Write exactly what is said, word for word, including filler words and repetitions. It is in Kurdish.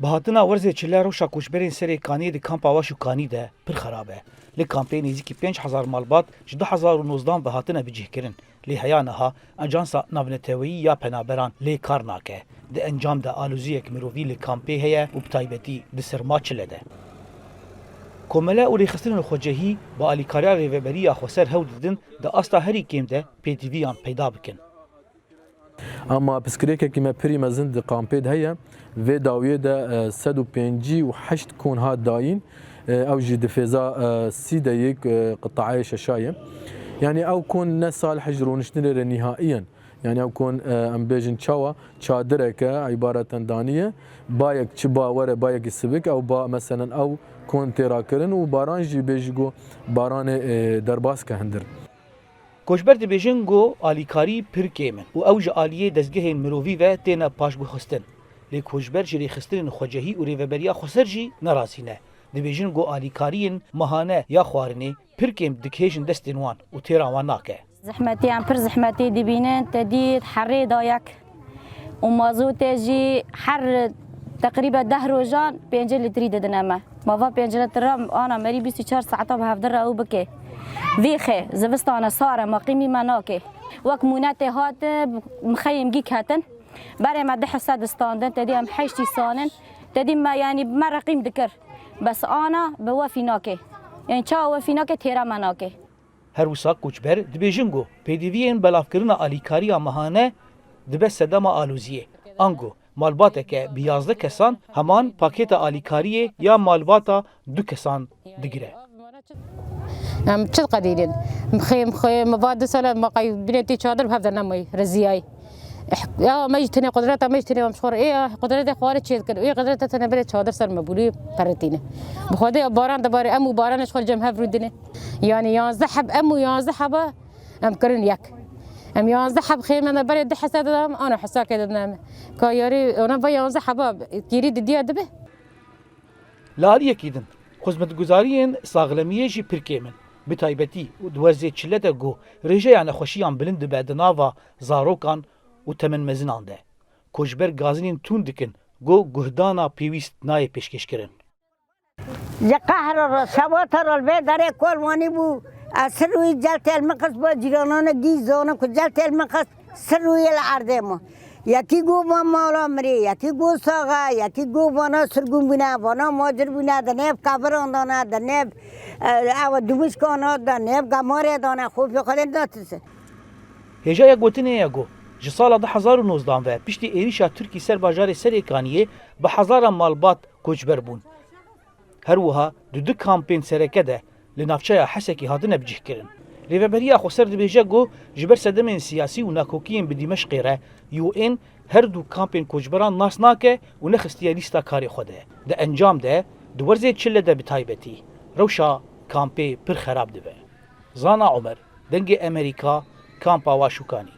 Bi hatina werzê çile rewşa koçberên Serê Kaniyê di kampa Waş û Kanî de pir xerab e. Li kampê nêzîkî pênc hezar malbat ji du hezar û nozdan ve hatine bicihkirin. Lê heya niha Ajansa Navneteweyî ya Penaberan lê kar nake. Di encam de aloziyek mirovî li kampê heye û bi taybetî di serma çile de. Komele û rêxistinên xwecehî bi alîkariya Rêveberiya Xweser hewl didin di asta herî kêm de pêdiviyan peyda bikin. Ama pirsgirêkekî me pirî mezin di kampê de heye. Vê dawiyê de, e, sed û pêncî û heşt kon hat dayîn. E, ew jî di fêza, e, sî de yek, e, qitayê şeşa ye. Yanî ew kon ne salih ji rûniştinê re nihaiyen. Yanî ew kon, e, em bêjin çawa, çadireke îbareten danî ye. Bayek çi ba were, bayekî sivik, ew ba, meselen, ew kon tê rakirin û baran jî bêjî ku baranê, e, derbas ke hindir. Koçber dibêjin ku alîkarî pir kêm in û ew ji aliyê dezgehên mirovî ve têne paşguhxistin. Lê koçber ji rêxistinên xwecehî û Rêveberiya Xweser jî nerazî ne. Dibêjin ku alîkariyên mehane ya xwarinê pir kêm dikihêjin destên wan û têra wan nake. Zehmetê em pir zehmetê dibînin, te dît herê dayek. Û mazotê jî her teqrîbe deh rojan pêncî litrî didine me. Ma va pêncî litre ana merî bîst û çar saeta bi hevdira ew bike. Vî xê, zivistane sar e, ma qîmî me nake. Wek mûne tê hat, mixeyê mgî ketin. Berê me du hise distandin, te dî em heştî sanin. Te dî me, yanî me re qîm dikir. Bes ana bi wefî nake. Yanî çawa wefî nake, têra me nake. Her wisa koçber dibêjin ku pêdiviyên belavkirina alîkariya mehane dibe sedema aloziyê. Ango malbateke bi yazdeh kesan heman pakêta alîkariyê ya malbata du kesan digire. Em çi diqedînin? Mixê, mixê, mi va du sala me qey binê tî çadir bi hev de nemayî, reziyayî. Ya me jî tenê qudreta me jî tenê em ji xwe re. Ê ya qudretê xwe re çê dikin. Ê qudreta tenê berê çadir ser me bûlî peretîne. Bi xwedê ya baran de barê em û baranê ji xwe cem hev rûdine. Yanî yanzdeh heb em û yanzdeh heba em kirin yek. Em yanzdeh heb xêmene berê du hesa de em ana hesa ke de em. Ka yarî ona ve yanzdeh heba kîrî didiya dibe. Li aliyekî din, xizmetguzariyên saxlemiyê jî pir kêm in. Bi taybetî û di werzê çile de ku rêjeya nexweşiyan bilind dibe di nava zarokan û temenmezinan de. Koçber gazinên tund dikin ku guhdana pêwîst nayê pêşkêşkirin. Ji qehra re, şewata re li vê derê kol wanî bû. Ez sir wî cel têl min xist bo cîranane gî zane ku cel têl min xist sir wî li erdê ma. Yekî got van mala mirê, yekî got sax e, yekî got vana sirgûn bûne, vana macir bûne, di nêv keviran de ne, di nêv, e, ew dimûşkan de, nêv gemarê de ne, xofê Xwedê netirsin. Hêjaya gotinê ye ku ji sala du hezar û nozdan ve piştî êrîşa Tirkî ser bajarê Serêkaniyê bi hezaran malbat koçber bûn. Her wiha di du kampên sereke de li navçeya Hesekê hatine bicihkirin. Rêveberiya Xweser dibêje ku ji ber sedemên siyasî û nakokiyên bi Dîmeşqê re U N her du kampên koçberan nas nake û nexistiye lîsta karê xwe de. Di encam de di werzê çile de bi taybetî rewşa kampê pir xerab dibe. Zana Omer, Dengê Emerîka, Kampa Waşûkanî.